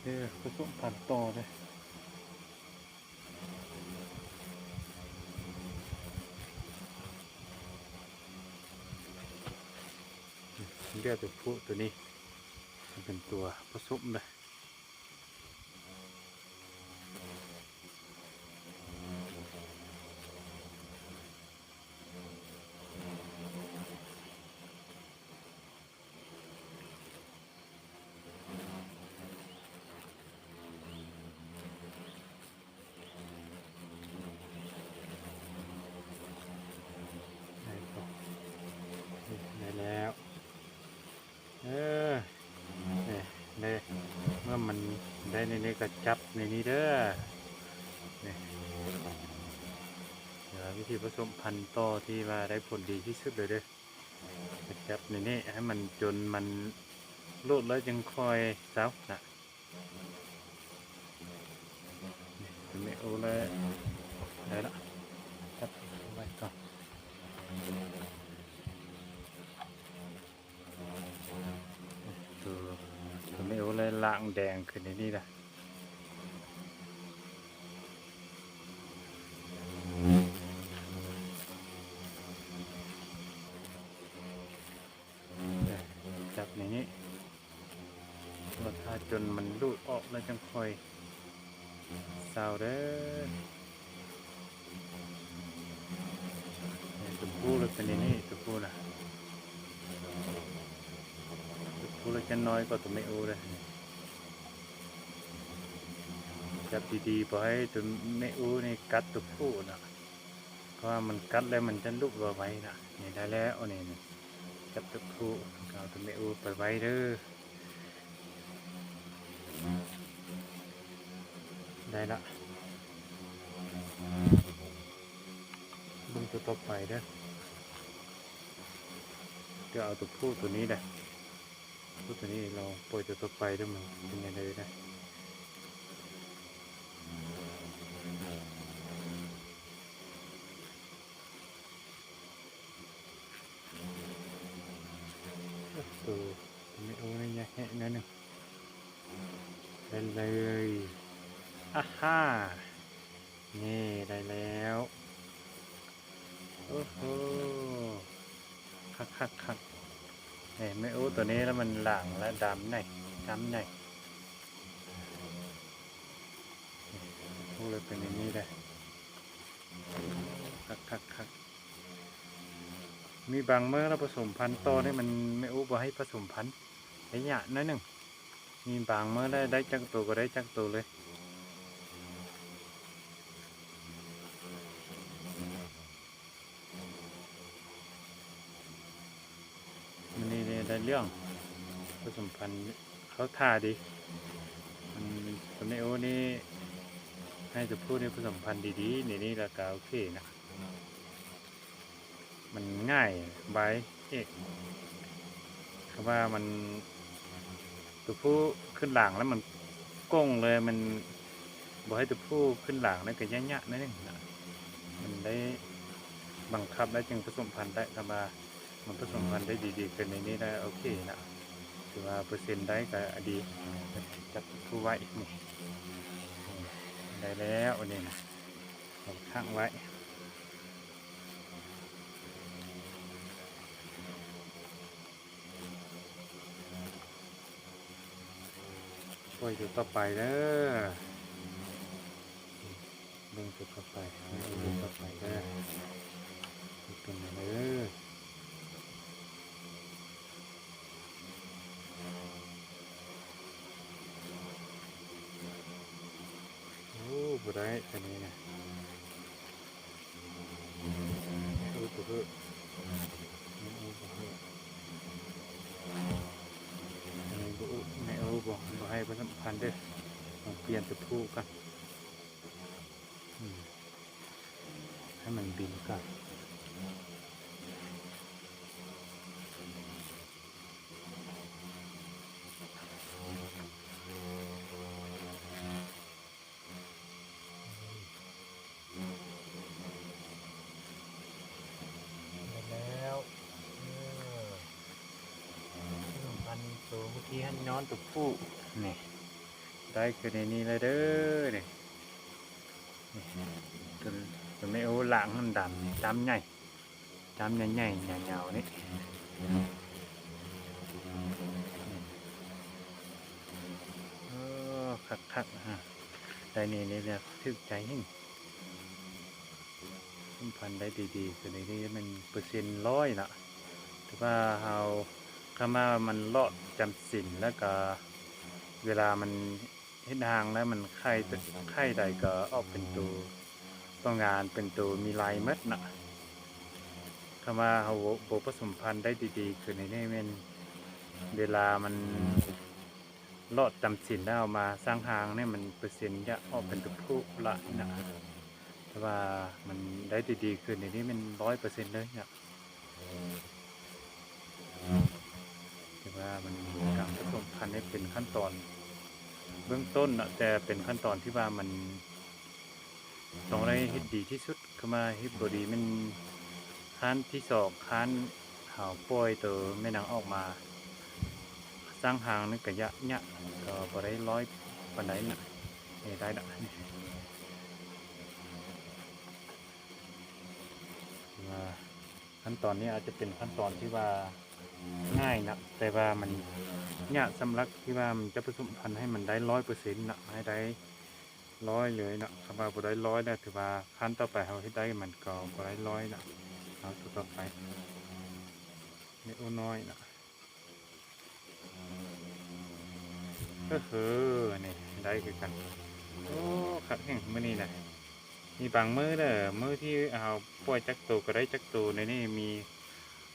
ເອີ ປະສົມພັນຕໍ່ເດີ້. ເລືອກຕົວຜູ້ຕົວນີ້ ເປັນຕົວປະສົມເດີ້. ໄດ້ແລ້ວ ເອີ ນີ້ ນີ້ ເມື່ອມັນໄດ້ໃນນີ້ກໍຈັບໃນນີ້ເດີ້. ນີ້ ເອີ ວິທີປະສົມພັນຕໍ່ທີ່ວ່າໄດ້ຜົນດີທີ່ສຸດເລີຍເດີ້. ຈັບໃນນີ້ໃຫ້ມັນຈົນມັນຫຼູດແລ້ວຈຶ່ງຄ່ອຍເຊົານະ. ນີ້ ໂຕແມ່ໂອແລ້ວ ໄດ້ລະ ຈັບໄວ້ກ່ອນ. ໂຕ ໂຕແມ່ໂອແລ້ວລ່າງແດງຂຶ້ນໃນນີ້ລະ. ຈັບໃນນີ້ ແລ້ວຖ້າຈົນມັນຫຼູດອອກແລ້ວຈັ່ງຄ່ອຍເຊົາເດີ້. ຕົວຜູ້ລະເປັນແນວນີ້ ຕົວຜູ້ນະ ຕົວຜູ້ລະຈະນ້ອຍກວ່າຕົວແມ່ໂອເດີ້. ຈັບດີໆ ບໍ່ໃຫ້ຕົວແມ່ໂອນີ້ກັດຕົວຜູ້ນະ ເພາະວ່າມັນກັດແລ້ວມັນຈະຫຼຸດໄວໆນະ. ນີ້ໄດ້ແລ້ວ ອັນນີ້ ຈັບຕົວຜູ້ ເອົາຕົວແມ່ໂອໄປໄວ້ເດີ້. ໄດ້ລະ ເບິ່ງຕົວຕໍ່ໄປເດີ້. ດຽວເອົາຕົວຜູ້ຕົວນີ້ແຫຼະ ຜູ້ຕົວນີ້ລອງປ່ອຍຕົວຕໍ່ໄປເດີ້ ມັນເປັນຈັ່ງໃດນະ. ໂອ້ໂຫ ໂຕແມ່ໂອນີ້ຍາກແຮງໜ້ອຍໜຶ່ງ. ໄດ້ເລີຍ ອາຮາ ນີ້ໄດ້ແລ້ວ. ໂອ້ໂຫ ຄັກໆໆ. ນີ້ແມ່ໂອໂຕນີ້ລະມັນລ່າງລະດຳໃນ ດຳໃນ. ໂອ້ ເລີຍເປັນຢ່າງນີ້ເດ້. ຄັກໆໆ. ມີບາງມື້ລະປະສົມພັນຕໍ່ນີ້ ມັນ ແມ່ໂອບໍ່ໃຫ້ປະສົມພັນ ໄລຍະໜ້ອຍໜຶ່ງ. ມີບາງມື້ລະໄດ້ຈັກໂຕກໍໄດ້ຈັກໂຕເລີຍ. ມື້ນີ້ໄດ້ເລື່ອງປະສົມພັນເຂົ້າທ່າດີ. ອືມ ໂຕແມ່ໂອນີ້ໃຫ້ຕົວຜູ້ນີ້ປະສົມພັນດີໆ ນີ້ ນີ້ລະກະໂອເຄນະ. ມັນງ່າຍບາຍເອກ ຄືວ່າມັນ ຕົວຜູ້ຂຶ້ນຫຼາງແລ້ວມັນກົງເລີຍ ມັນບໍ່ໃຫ້ຕົວຜູ້ຂຶ້ນຫຼາງ ແລ້ວກໍຍະຍະໜ້ອຍໜຶ່ງນະ. ມັນໄດ້ບັງຄັບແລ້ວຈຶ່ງປະສົມພັນໄດ້ ຖ້າວ່າມັນປະສົມພັນໄດ້ດີໆຂຶ້ນໃນນີ້ໄດ້ ໂອເຄນະ ຖືວ່າເປີເຊັນໄດ້ກໍດີ. ຈັບຕົວຜູ້ໄວ້ ນີ້ ໄດ້ແລ້ວ ອັນນີ້ນະ ເອົາໄວ້ຂ້າງໄວ້. ປ່ອຍຕົວຕໍ່ໄປເດີ ເບິ່ງຕົວຕໍ່ໄປ ເບິ່ງຕົວຕໍ່ໄປເດີ ເປັນຫຍັງເດີ. ໂອ້ ບໍ່ໄດ້ ຕົວນີ້ນະ ໂອ້ ບໍ່ເຮີ້ ແມ່ໂອບໍ່ເຮີ້ ແມ່ໂອບໍ່ ແມ່ໂອບໍ່ ບໍ່ໃຫ້ປະສົມພັນເດີ ຕ້ອງປ່ຽນຕົວຜູ້ກ່ອນ ອືມ ໃຫ້ມັນບິນກ່ອນ. ໄດ້ແລ້ວ ເອີ ປະສົມພັນໂຕເມື່ອກີ້ຫັ້ນ ຍ້ອນຕົວຜູ້ນີ້ ໄດ້ຄືໃນນີ້ເລີຍເດີນີ້. ນີ້ ໂຕ ໂຕແມ່ໂອ້ລ່າງມັນດຳ ດຳໃຫຍ່ ດຳໃຫຍ່ໆ ຍາວໆ ນີ້. ເອີ ຄັກໆ ຮະ ໄດ້ນີ້ ນີ້ແຫຼະ ຖືກໃຈແຮງ. ສຳພັນໄດ້ດີໆ ຄືໃນນີ້ແມ່ນເປີເຊັນຮ້ອຍລະ. ຖືວ່າເຮົາ ຄຳວ່າມັນລອດຈຳສິນ ແລ້ວກະເວລາມັນເຮັດຮັງແລ້ວ ມັນໄຂ່ ໄຂ່ໃດກໍອອກເປັນໂຕ ໂຕງານເປັນໂຕມີລາຍໝົດນະ. ຄຳວ່າເຮົາບໍ່ ບໍ່ປະສົມພັນໄດ້ດີໆ ຄືໃນນີ້ແມ່ນເວລາມັນ ລອດຈຳສິນແລ້ວມາສ້າງຮັງນີ້ ມັນເປີເຊັນຈະອອກເປັນໂຕຜູ້ຫຼາຍນະ ແຕ່ວ່າມັນໄດ້ດີໆ ຄືໃນນີ້ແມ່ນຮ້ອຍເປີເຊັນເລີຍນະ. ແຕ່ວ່າມັນ ການປະສົມພັນນີ້ເປັນຂັ້ນຕອນເບື້ອງຕົ້ນນະ ແຕ່ເປັນຂັ້ນຕອນທີ່ວ່າມັນ ຕ້ອງໄດ້ເຮັດດີທີ່ສຸດ. ຄືວ່າເຮັດບໍ່ດີແມ່ນ ຄານທີສອງ ຄານເຮົາປ່ອຍໂຕແມ່ນາງອອກມາສ້າງຮັງນີ້ກະຍະ ຍະ ກໍບໍ່ໄດ້ຮ້ອຍປານໃດນະ. ນີ້ໄດ້ລະ ວ່າ ຂັ້ນຕອນນີ້ອາດຈະເປັນຂັ້ນຕອນທີ່ວ່າງ່າຍນະ ແຕ່ວ່າມັນຍາກສຳລັບທີ່ວ່າມັນຈະປະສົມພັນໃຫ້ມັນໄດ້ຮ້ອຍເປີເຊັນນະ ໃຫ້ໄດ້ຮ້ອຍເລີຍນະ. ຄຳວ່າບໍ່ໄດ້ຮ້ອຍແລ້ວ ຖືວ່າຂັ້ນຕໍ່ໄປເຮົາເຮັດໄດ້ມັນກໍບໍ່ໄດ້ຮ້ອຍນະ. ເອົາ ຕໍ່ໄປ ແມ່ໂອ້ນ້ອຍນະ. ເອີ ນີ້ໄດ້ຄືກັນ. ໂອ້ ຄັກແຮງມື້ນີ້ນະ. ມີບາງມື້ເດີ ມື້ທີ່ເຮົາປ່ອຍຈັກໂຕກໍໄດ້ຈັກໂຕ. ໃນນີ້ມີ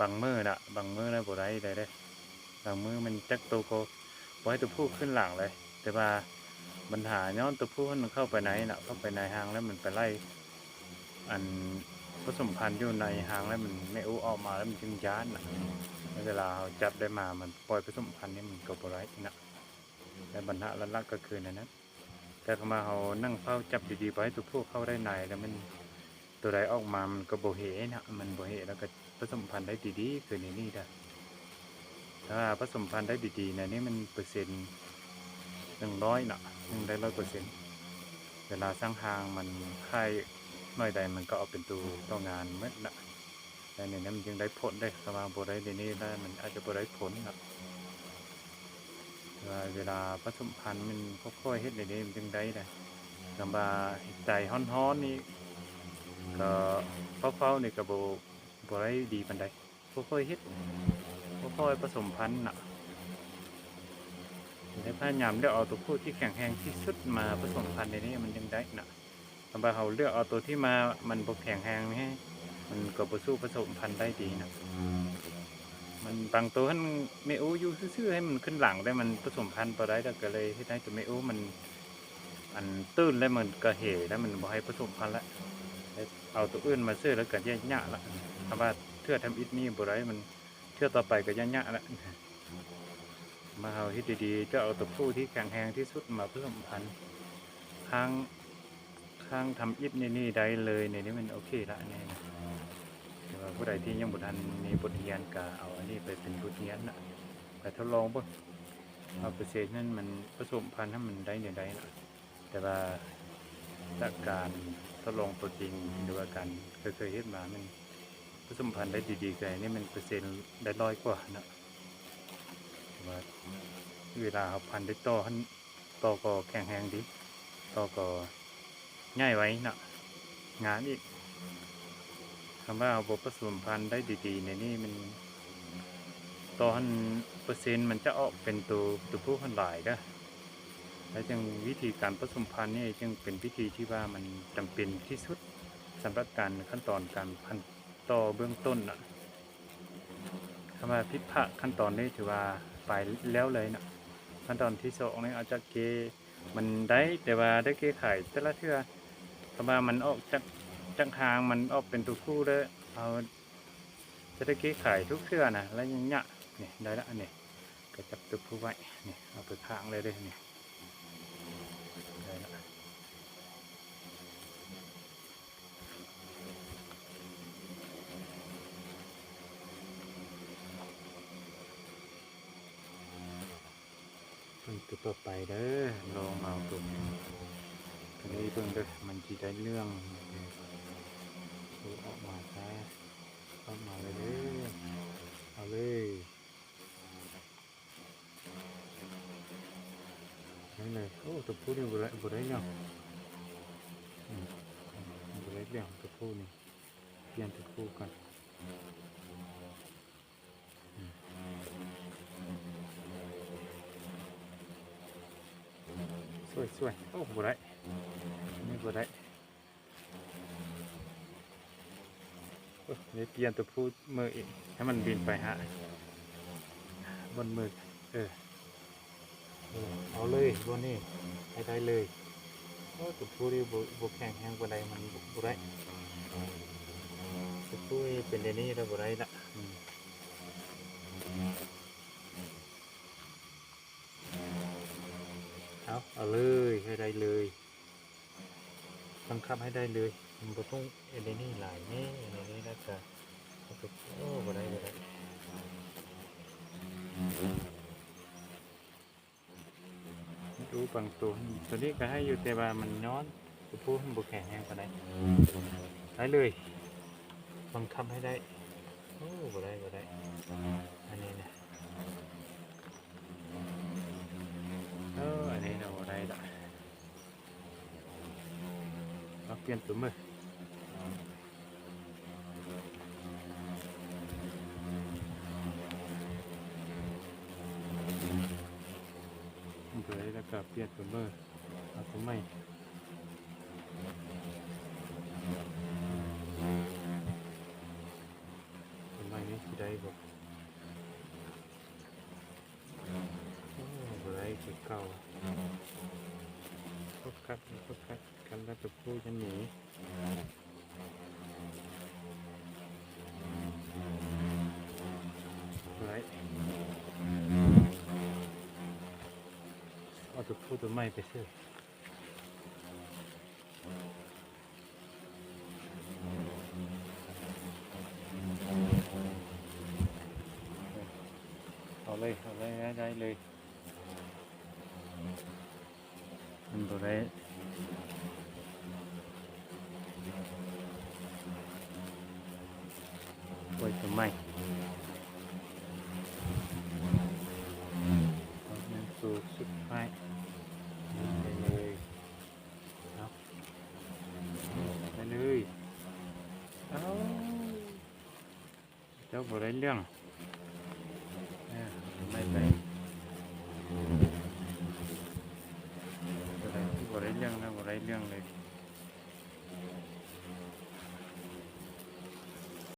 ບາງມື້ນະ ບາງມື້ນະບໍ່ໄດ້ເລີຍເດ້. ບາງມື້ມັນຈັກໂຕກໍບໍ່ໃຫ້ໂຕຜູ້ຂຶ້ນຫຼັງເລີຍ. ແຕ່ວ່າບັນຫາຍ້ອນໂຕຜູ້ມັນເຂົ້າໄປໃນນະ ເຂົ້າໄປໃນຮັງແລ້ວມັນໄປໄລ່ ອັນປະສົມພັນຢູ່ໃນຮັງແລ້ວມັນ ແມ່ໂອ້ອອກມາແລ້ວມັນຈຶ່ງຢ້ານນະ. ໃນເວລາເຮົາຈັບໄດ້ມາ ມັນປ່ອຍປະສົມພັນນີ້ມັນກໍບໍ່ໄດ້ນະ. ແລະບັນຫາຫຼັກໆກໍຄືນັ້ນນະ. ແຕ່ຄຳວ່າເຮົານັ່ງເຝົ້າຈັບດີໆ ບໍ່ໃຫ້ໂຕຜູ້ເຂົ້າໄດ້ໃນ ແລ້ວມັນ ໂຕໃດອອກມາມັນກໍບໍ່ເຫນະ ມັນບໍ່ເຫ ແລ້ວກໍປະສົມພັນໄດ້ດີໆ ຄືໃນນີ້ເດີ. ຖ້າປະສົມພັນໄດ້ດີໆ ໃນນີ້ມັນເປີເຊັນໜຶ່ງຮ້ອຍນະ ຍັງໄດ້ຮ້ອຍເປີເຊັນ. ເວລາສ້າງຮັງມັນໄຂ່ໜ້ອຍໃດ ມັນກໍເອົາເປັນໂຕຕໍ່ງານໝົດນະ. ແຕ່ໃນນັ້ນມັນຈຶ່ງໄດ້ຜົນເດ້. ຖ້າວ່າບໍ່ໄດ້ໃນນີ້ແລ້ວ ມັນອາດຈະບໍ່ໄດ້ຜົນນະ. ແຕ່ວ່າເວລາປະສົມພັນມັນຄ່ອຍໆເຮັດໃນນີ້ມັນຈຶ່ງໄດ້ນະ. ຄຳວ່າໃຈຮ້ອນໆນີ້ ກໍເຝົ້າໆນີ້ກໍບໍ່ ບໍ່ໄດ້ດີປານໃດ. ຄ່ອຍໆເຮັດ ຄ່ອຍໆປະສົມພັນນະ. ແລະພະຍາຍາມເລືອກເອົາໂຕຜູ້ທີ່ແຂງແຮງທີ່ສຸດມາປະສົມພັນໃນນີ້ມັນຈຶ່ງໄດ້ນະ. ຖ້າວ່າເຮົາເລືອກເອົາໂຕທີ່ມາ ມັນບໍ່ແຂງແຮງນີ້ ມັນກໍບໍ່ສູ້ປະສົມພັນໄດ້ດີນະ. ມັນບາງໂຕຫັ້ນ ແມ່ໂອ້ຢູ່ຊື່ໆ ໃຫ້ມັນຂຶ້ນຫຼັງ ແຕ່ມັນປະສົມພັນບໍ່ໄດ້ ແລ້ວກໍເລີຍເຮັດໃຫ້ໂຕແມ່ໂອ້ມັນ ອັນ ຕື່ນ ແລ້ວມັນກໍເຫ ແລ້ວມັນບໍ່ໃຫ້ປະສົມພັນລະ. ແລ້ວເອົາໂຕອື່ນມາເສີມ ແລ້ວກໍຍາກໆລະ. ຖ້າວ່າເທື່ອທຳອິດນີ້ບໍ່ໄດ້ ມັນ ເທື່ອຕໍ່ໄປກໍຍາກໆລະ. ມາເຮົາເຮັດດີໆ ຈະເອົາໂຕຜູ້ທີ່ແຂງແຮງທີ່ສຸດມາປະສົມພັນ ຄັ້ງ ຄັ້ງທຳອິດໃນນີ້ໄດ້ເລີຍ ໃນນີ້ມັນໂອເຄລະ ອັນນີ້ນະ. ແຕ່ວ່າຜູ້ໃດທີ່ຍັງບໍ່ທັນມີບົດຮຽນ ກະເອົາອັນນີ້ໄປເປັນບົດຮຽນນະ ໄປທົດລອງເບິ່ງວ່າເປີເຊັນນັ້ນມັນປະສົມພັນໃຫ້ມັນໄດ້ແນວໃດນະ. ແຕ່ວ່າຈາກການທົດລອງຕົວຈິງ ຫຼືວ່າການເຄີຍໆເຮັດມາ ແມ່ນປະສົມພັນໄດ້ດີໆ ກໍນີ້ແມ່ນເປີເຊັນໄດ້ຮ້ອຍກວ່ານະ. ແຕ່ວ່າເວລາເຮົາພັນໄດ້ຕໍ່ຫັ້ນ ຕໍ່ກໍແຂງແຮງດີ ຕໍ່ກໍໃຫຍ່ໄວນະ ງາມອີກ. ຄຳວ່າເຮົາບໍ່ປະສົມພັນໄດ້ດີໆ ໃນນີ້ມັນ ຕໍ່ຫັ້ນເປີເຊັນມັນຈະອອກເປັນໂຕ ໂຕຜູ້ຫັ້ນຫຼາຍເດີ. ແລະຈຶ່ງວິທີການປະສົມພັນນີ້ຈຶ່ງເປັນວິທີທີ່ວ່າມັນຈຳເປັນທີ່ສຸດ ສຳລັບການ ຂັ້ນຕອນການພັນຕໍ່ເບື້ອງຕົ້ນນະ. ຄຳວ່າຜິດພາດຂັ້ນຕອນນີ້ຖືວ່າໄປແລ້ວເລີຍນະ. ຂັ້ນຕອນທີສອງນີ້ອາດຈະເກ ມັນໄດ້ ແຕ່ວ່າໄດ້ແກ້ໄຂແຕ່ລະເທື່ອ. ຄຳວ່າມັນອອກຈາກ ຈາກຮາງ ມັນອອກເປັນໂຕຜູ້ເດີ ເຮົາຈະໄດ້ແກ້ໄຂທຸກເທື່ອນະ ລະຍະ ນີ້ ໄດ້ລະ ອັນນີ້ ກໍຈັບໂຕຜູ້ໄວ້ ນີ້ ເອົາໄປຂ້າງເລີຍເດີ ນີ້ ໄດ້ລະ. ເບິ່ງໂຕ ຕໍ່ໄປເດີ ລອງເອົາຕົວ ຕົວນີ້ເບິ່ງເດີ ມັນຊິໄດ້ເລື່ອງ. ເອົາອອກມາຊະ ອອກມາເລີຍເດີ ເອົາເລີຍ ນັ້ນເລີຍ. ໂອ້ ຕົວຜູ້ນີ້ບໍ່ໄດ້ ບໍ່ໄດ້ເລື່ອງ ອືມ ບໍ່ໄດ້ເລື່ອງ ຕົວຜູ້ນີ້ ປ່ຽນຕົວຜູ້ກ່ອນ. ສວຍໆ ໂອ້ ບໍ່ໄດ້ ນີ້ບໍ່ໄດ້. ໂອ້ ໄດ້ປ່ຽນຕົວຜູ້ເມືອອີກ ໃຫ້ມັນບິນໄປຫາບ່ອນມື. ເອີ ເອີ ເອົາເລີຍບ່ອນນີ້ ໃຫ້ໄດ້ເລີຍ. ໂອ້ ຕົວຜູ້ນີ້ບໍ່ ບໍ່ແຂງແຮງປານໃດ ມັນບໍ່ ບໍ່ໄດ້. ຕົວຜູ້ນີ້ເປັນແນວນີ້ແລ້ວບໍ່ໄດ້ລະ. ອືມ ເອົາ ເອົາເລີຍ ໃຫ້ໄດ້ເລີຍ ບັງຄັບໃຫ້ໄດ້ເລີຍ. ມັນບໍ່ຕ້ອງເຮັດໃນນີ້ຫຼາຍແນ່ ໃນນີ້ແລ້ວກະ ໂອ້ ບໍ່ໄດ້ ບໍ່ໄດ້. ດູບາງໂຕ ໂຕນີ້ກະໃຫ້ຢູ່ ແຕ່ວ່າມັນຍ້ອນ ໂຕຜູ້ມັນບໍ່ແຂງແຮງປານໃດ. ໄດ້ເລີຍ ບັງຄັບໃຫ້ໄດ້. ໂອ້ ບໍ່ໄດ້ ບໍ່ໄດ້ ອັນນີ້ນະ. ເອີ ອັນນີ້ນະ ບໍ່ໄດ້ລະ. ເອົາ ປ່ຽນຕົວມື ໂດຍ ແລ້ວກະປ່ຽນຕົວມື ເອົາຕົວໃໝ່ ຕົວໃໝ່ນີ້ຊິໄດ້ບໍ່? ໂອ້ ບໍ່ໄດ້ຄືເກົ່າ. ໂຟກັສ ໂຟກັສກັນແລ້ວ ຕົວຜູ້ຈະໜີ ບໍ່ໄດ້. ເອົາຕົວຜູ້ຕົວໃໝ່ໄປເສີ. ເອົາເລີຍ ເອົາເລີຍ ໄດ້ເລີຍ. ມັນບໍ່ໄດ້ ປ່ອຍຕົວໃໝ່ ແມ່ນໂຕສຸດທ້າຍ ໄດ້ເລີຍ. ເອົາ ໄດ້ເລີຍ. ເອົາ ເຈົ້າບໍ່ໄດ້ເລື່ອງ ເອີ ໄດ້ໄປ ບໍ່ໄດ້ ບໍ່ໄດ້ເລື່ອງນະ ບໍ່ໄດ້ເລື່ອງເລີຍ.